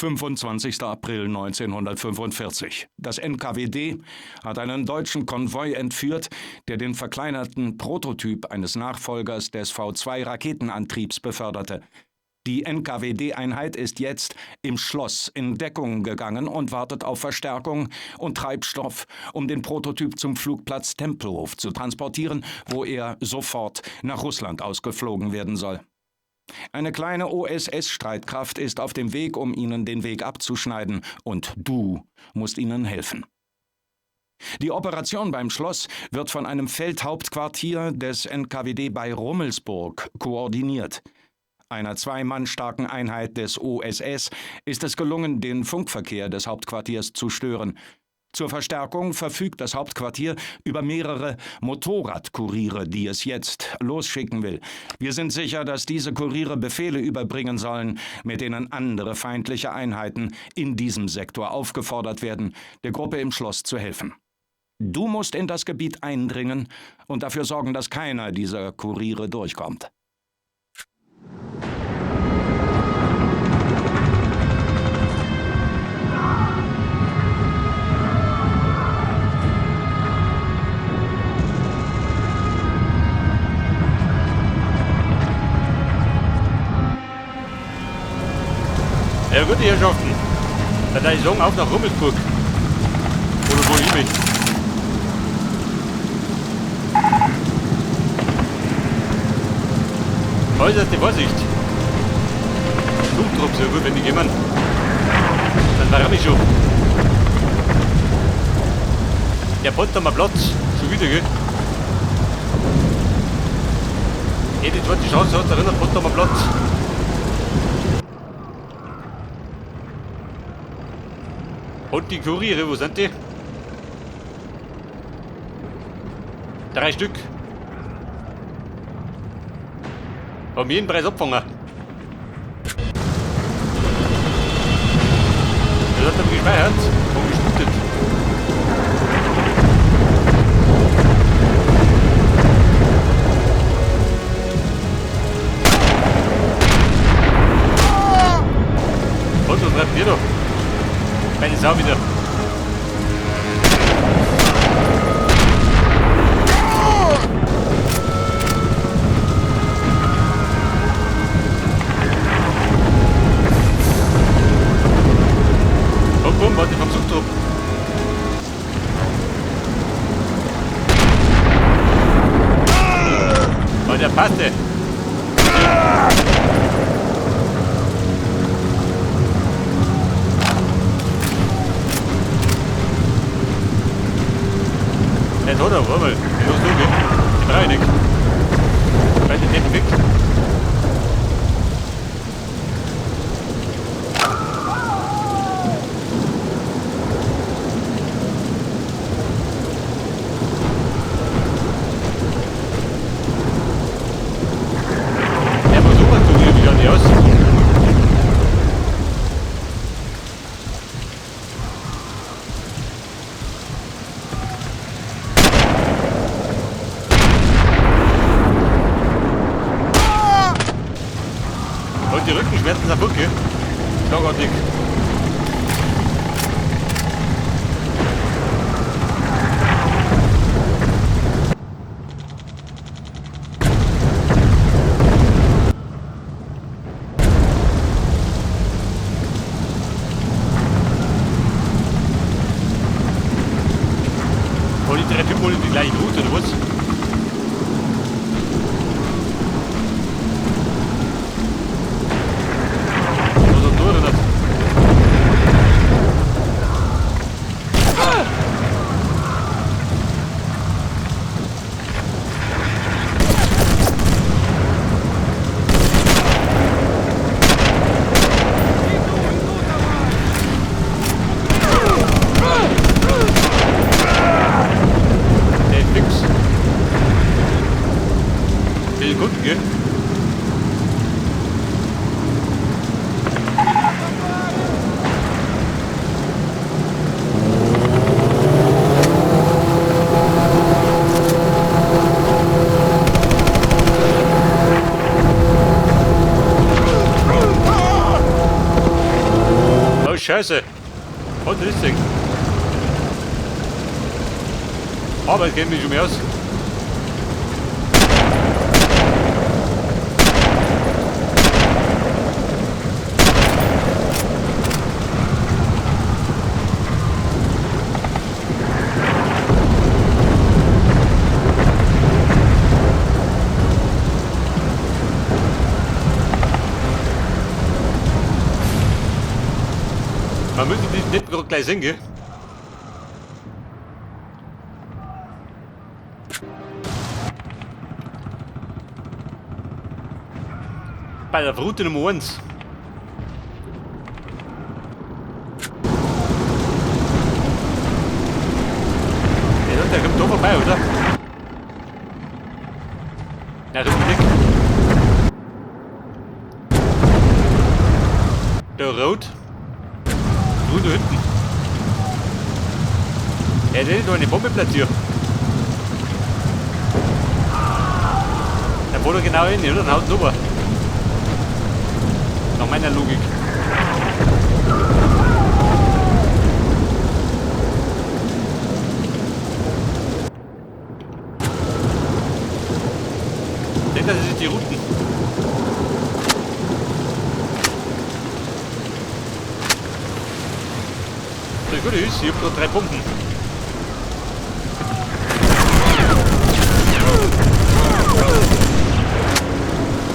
25. April 1945. Das NKWD hat einen deutschen Konvoi entführt, der den verkleinerten Prototyp eines Nachfolgers des V2-Raketenantriebs beförderte. Die NKWD-Einheit ist jetzt im Schloss in Deckung gegangen und wartet auf Verstärkung und Treibstoff, um den Prototyp zum Flugplatz Tempelhof zu transportieren, wo er sofort nach Russland ausgeflogen werden soll. Eine kleine OSS-Streitkraft ist auf dem Weg, um ihnen den Weg abzuschneiden, und du musst ihnen helfen. Die Operation beim Schloss wird von einem Feldhauptquartier des NKWD bei Rummelsburg koordiniert. Einer zwei Mann starken Einheit des OSS ist es gelungen, den Funkverkehr des Hauptquartiers zu stören. Zur Verstärkung verfügt das Hauptquartier über mehrere Motorradkuriere, die es jetzt losschicken will. Wir sind sicher, dass diese Kuriere Befehle überbringen sollen, mit denen andere feindliche Einheiten in diesem Sektor aufgefordert werden, der Gruppe im Schloss zu helfen. Du musst in das Gebiet eindringen und dafür sorgen, dass keiner dieser Kuriere durchkommt. Ja gut, die Herrschaften. Dann würde ich sagen, auf nach Rummelsburg. Oder wo ich mich. Äußerste Vorsicht. Suchtrupp, sehr gut, wenn die kommen. Dann war ich schon. Der Potsdamer Platz. Schon wieder, gell? Jede zweite Chance hat, erinnert Potsdamer Platz. Und die Kuriere, wo sind die? 3 Stück. Haben jeden Preis abgefangen. Das hat er gespeichert und gesputet. Und was treibt ihr da? Meine Sau wieder. Komm, komm, warte vom Zugtrupp. Oh, der passte. Jetzt hat er, warte mal. Los, du, gell? Den brauch ich nicht. Beide Deppen weg. Der muss oben zu mir, wie schaut die aus? Und die Rückenschmerzen sind weg, gell? Schlagartig. Und die drei Typen wollen die gleiche Route, oder was? Was hat da erinnert? Der ist fix. Scheiße. Und das Ding. Aber es geht mich schon mehr aus. Man müsste die nicht gerade gleich sehen, gell? Bei der Route Nummer 1. Ja, der kommt da vorbei, oder? Na, das ist dick. Der Rot. Du da hinten. Ja, der ist doch eine Bombe platziert. Da fährt er genau hin, oder? Dann haut er rüber. Nach meiner Logik. Ich denke, das sind die Routen. Das Gute ist, ich hab gerade 3 Bomben.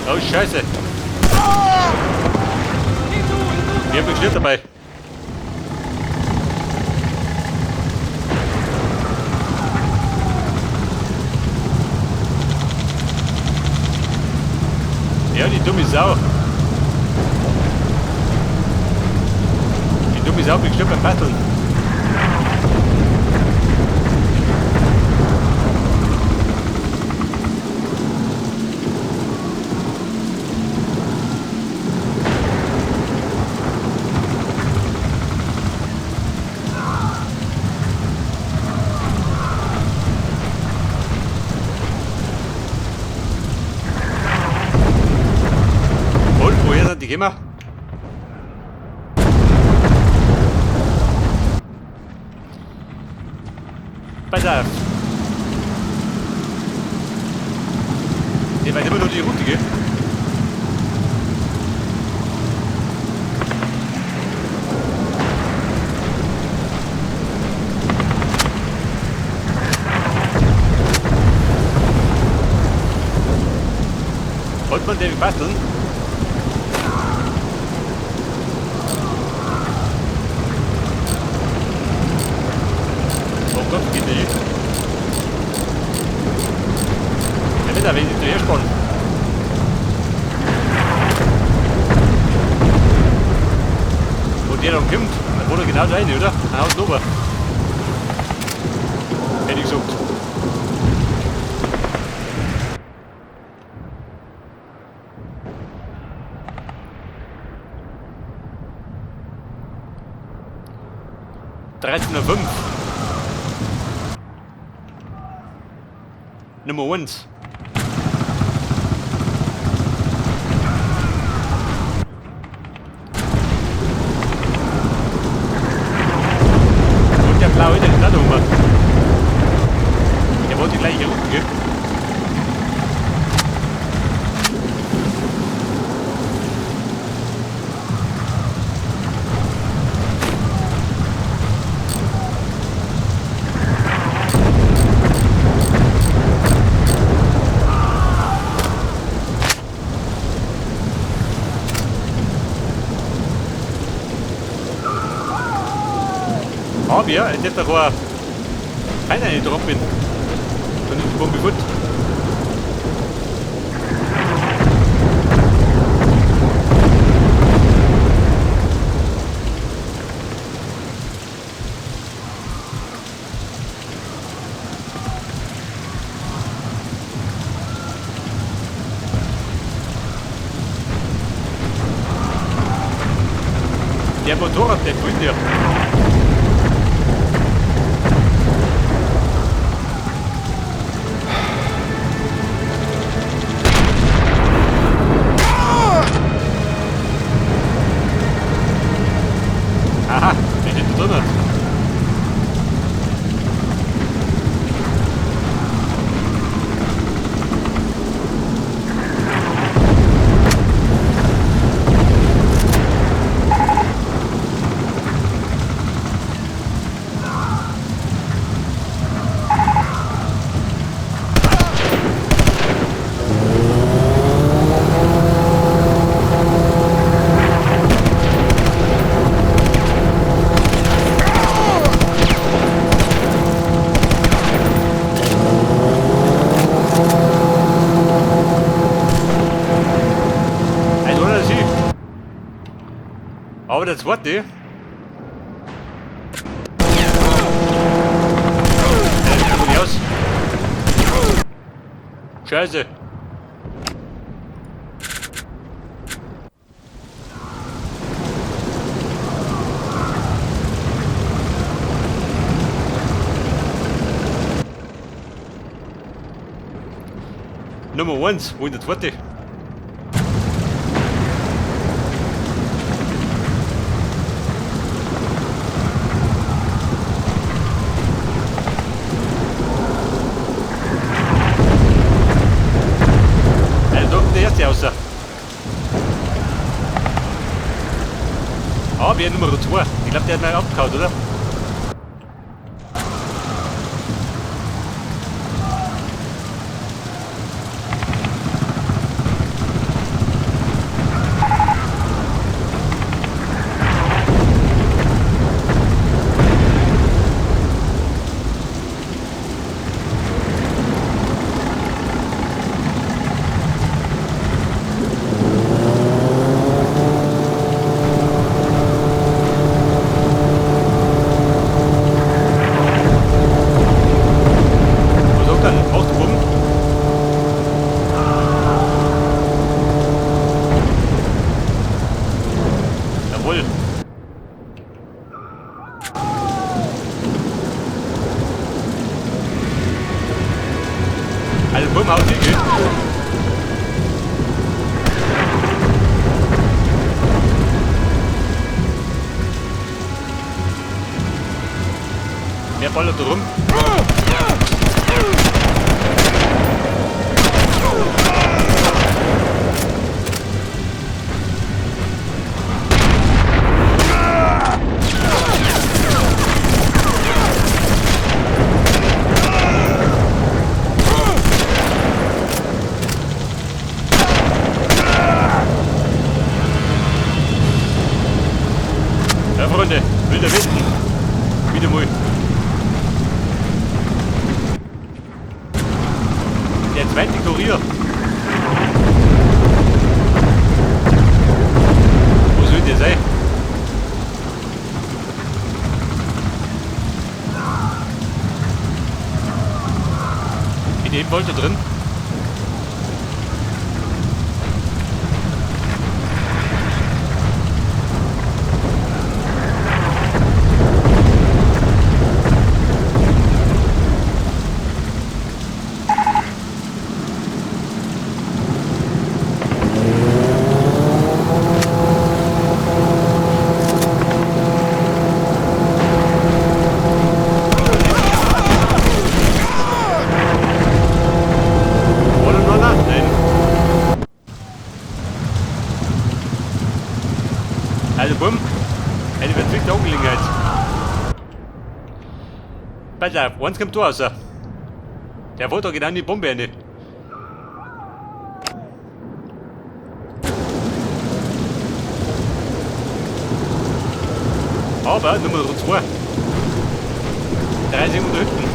Oh Scheiße! Ich hab mich geschnitten dabei. Ja, die dumme Sau. Die dumme Sau hat mich geschnitten beim Basteln. Die gehen wir. Pass auf. Ich weiß immer nur die Route, gell? Wollte man den basteln? Oh Gott, geht der hin? Ja, nicht, wenn ich zuerst spann. Wo der dann kommt, dann wurde er genau da rein, oder? Dann haut er rüber. Hätte ich gesagt. 13:05. Nummer 1. Und der blaue, der ist auch da oben. Der wollte die gleiche Route, gell? Aber ja, jetzt hätte doch keiner eine droppen. Dann ist die Bombe gut. Der Motorrad, der tut ja. Aber der zweite. Der aus. Scheiße. Nummer 1, wo in der zweite? Also da kommt der erste raus. Ah, wer Nummer 2. Ich glaube, der hat mir abgehauen, oder? Was sagt er denn? Macht rum. Jawohl. Also Bumm haut hin, gell? Wer ballert da rum? Ja, Freunde, Wilder Westen. Wieder mal. Der zweite Kurier. Wo soll der sein? In dem Wollte drin. Oder noch nicht? Nein. Also bumm, eine verzwickte Angelegenheit. Pass auf, eins kommt da raus. Der wollte da genau in die Bombe rein. Aber Nummer 2. 3 Sekunden hinten.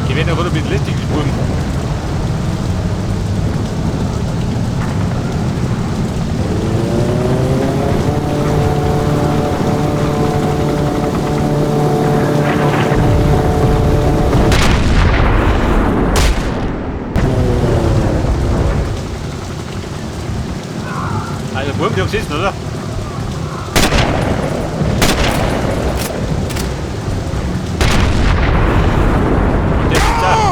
Die werden auch ein bisschen lästig, die Buben. Also Buben, die haben gesessen, oder? Und der sitzt da.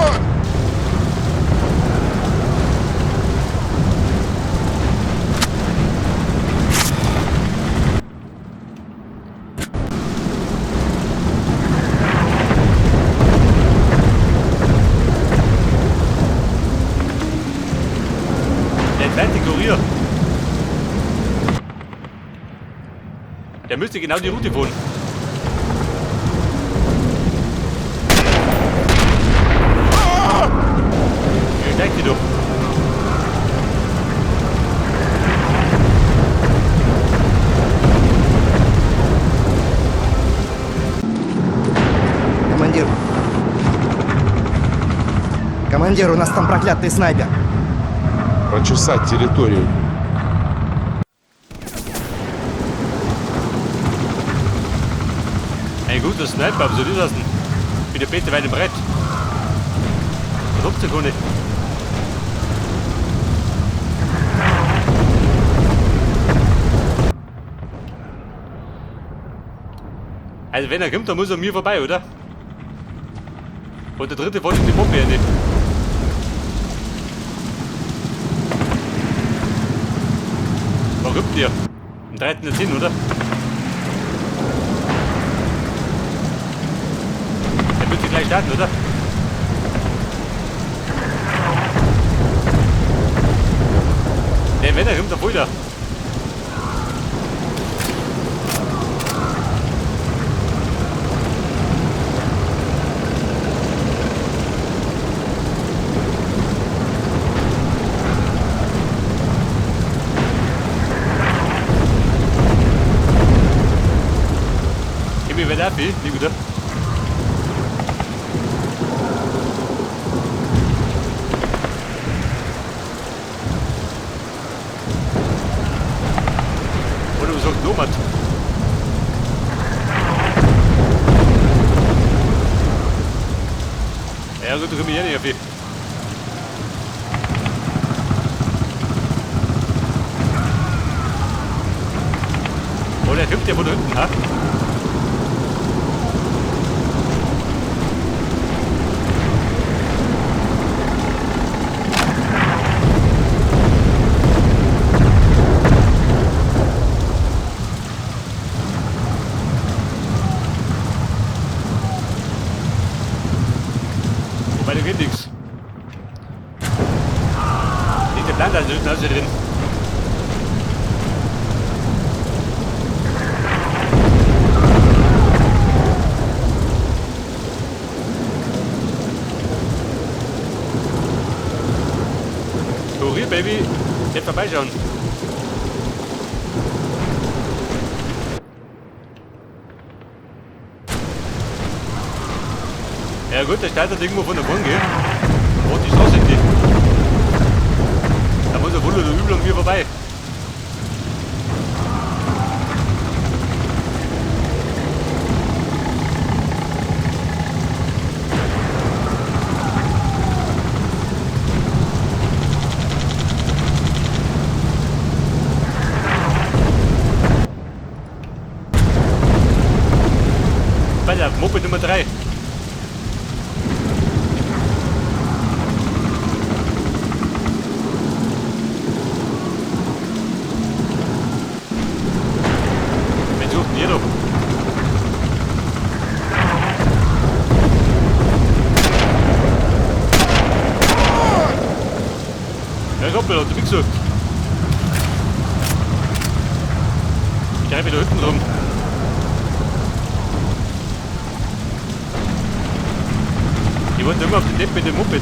Der zweite Kurier. Der müsste genau die Route fahren. Ja, steigt die doch. Командир. Командир, у нас там проклятый снайпер. Прочесать территорию. Ein guter Sniper, aber so ist das denn? Wie der Peter weit im Brett. Was habt ihr gar nicht? Also wenn er kommt, dann muss er mir vorbei, oder? Und der dritte wollte die Bombe ja nicht. Wo kommt ihr? Im dritten jetzt hin, oder? Der müsste gleich starten, oder? Ne, wenn er kommt, dann voll da. Gib mir wieder ab, wie wieder. Oder was sagt Nomad? Ja gut, da komme ich eh nicht auf. Oh, der kommt ja von hinten, ha? Wobei, da geht nichts. Nicht der Plan, da ist die drin. Kurier, Baby, jetzt vorbeischauen. Ja gut, der startet irgendwo von der Bahn, gell? Wo die Straße geht. Da muss er wohl oder übel an mir vorbei. Weiter, Moped Nummer 3. Wen sucht denn ihr doch? Ja, Koppel, hat er mich gesucht. Ich treibe da hinten rum. Ich wollte immer auf den Depp mit dem Moped.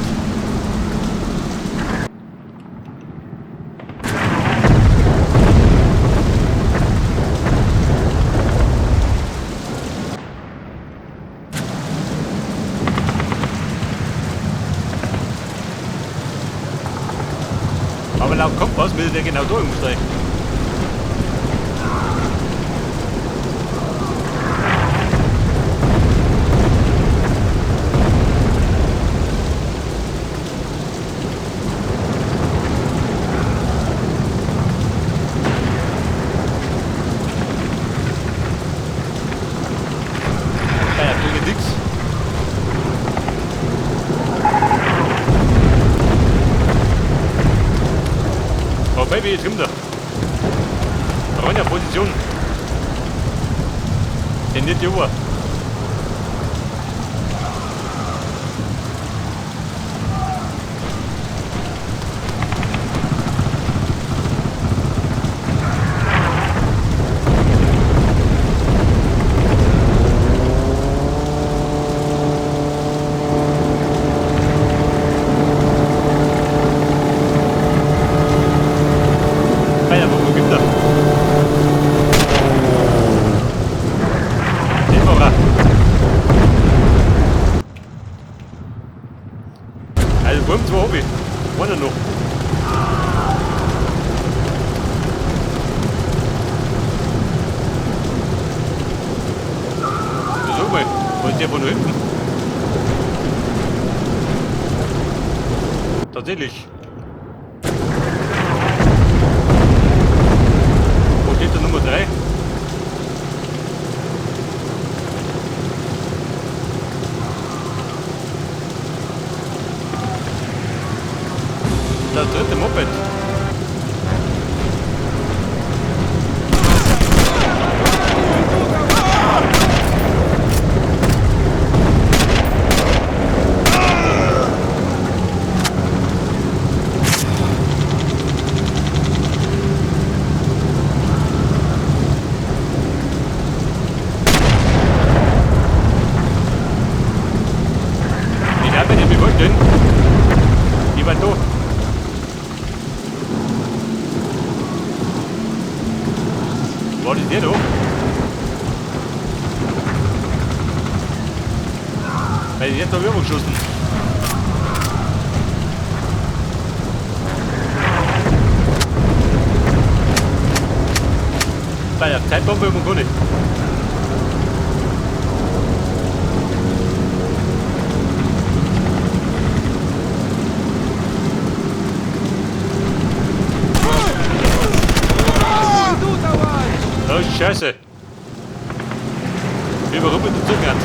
Aber laut Kompass müsste der genau da umsteigen. Ja, da geht nix. Oh Baby, jetzt kommt er. Ronja, Position. Den nicht die Uhr. Wo hab ich? Einer noch. Sag mal, was ist der von hinten? Tatsächlich. Wo steht der Nummer 3? Das dritte Moped. Ich habe mir nicht vorstellen. Die war da. War das der da? Weil jetzt habe ich auch geschossen. Bei der Zeitbombe haben wir gar nicht. Oh, Scheiße. Überrumpelt den Zug hat.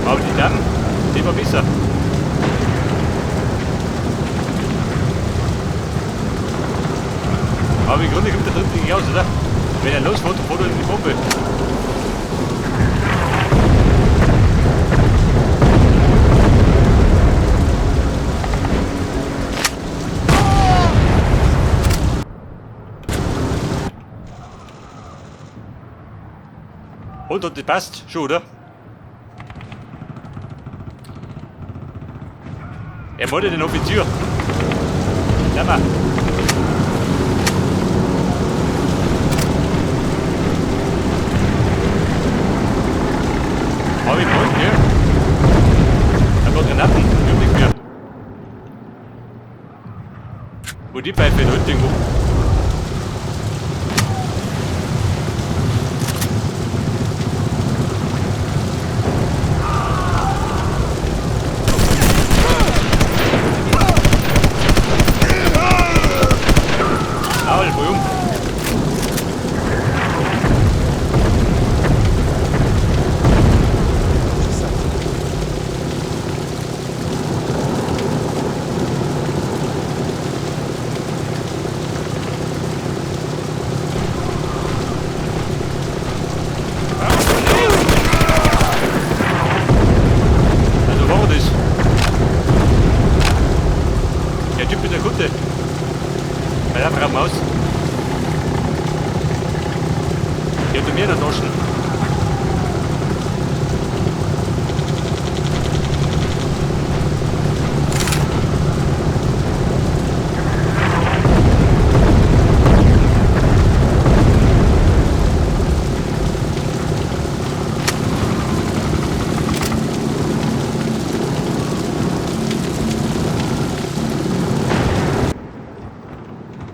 Aber die Damen, die war besser. Aber im Grunde kommt der dritte nicht raus, oder? Wenn er losfährt, fährt er in die Bombe. Und hat das passt schon, oder? Er wollte den Offizier. Sag mal. Hab ich gewollt, gell? Ein paar Granaten, ich hab nichts mehr. Wo die Pfeife da hinten irgendwo. Aul, voll um. Also war das? Der Typ mit der Kutte. Bei der Frau Maus. Die hat mir in der Taschen.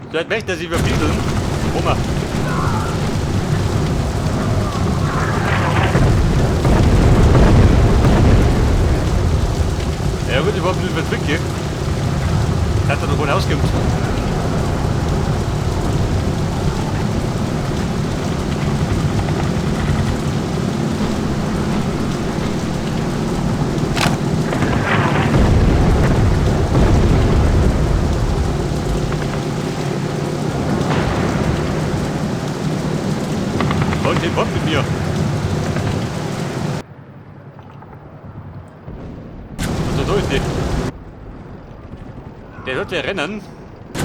Vielleicht möchte er sich überbiedeln. Oma. Ja gut, ich war ein bisschen verzwickt hier. Hat er doch wohl ausgeübt. Und den Bock mit mir. Also da ist die. Der sollte rennen. Da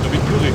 bin Juri.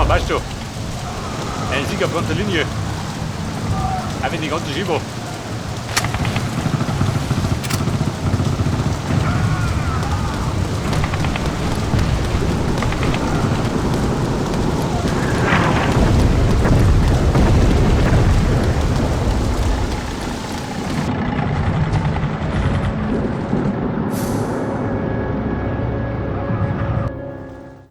wir, passt schon. Ein Sieg auf ganzer Linie. Auch wenn die ganze Ski war.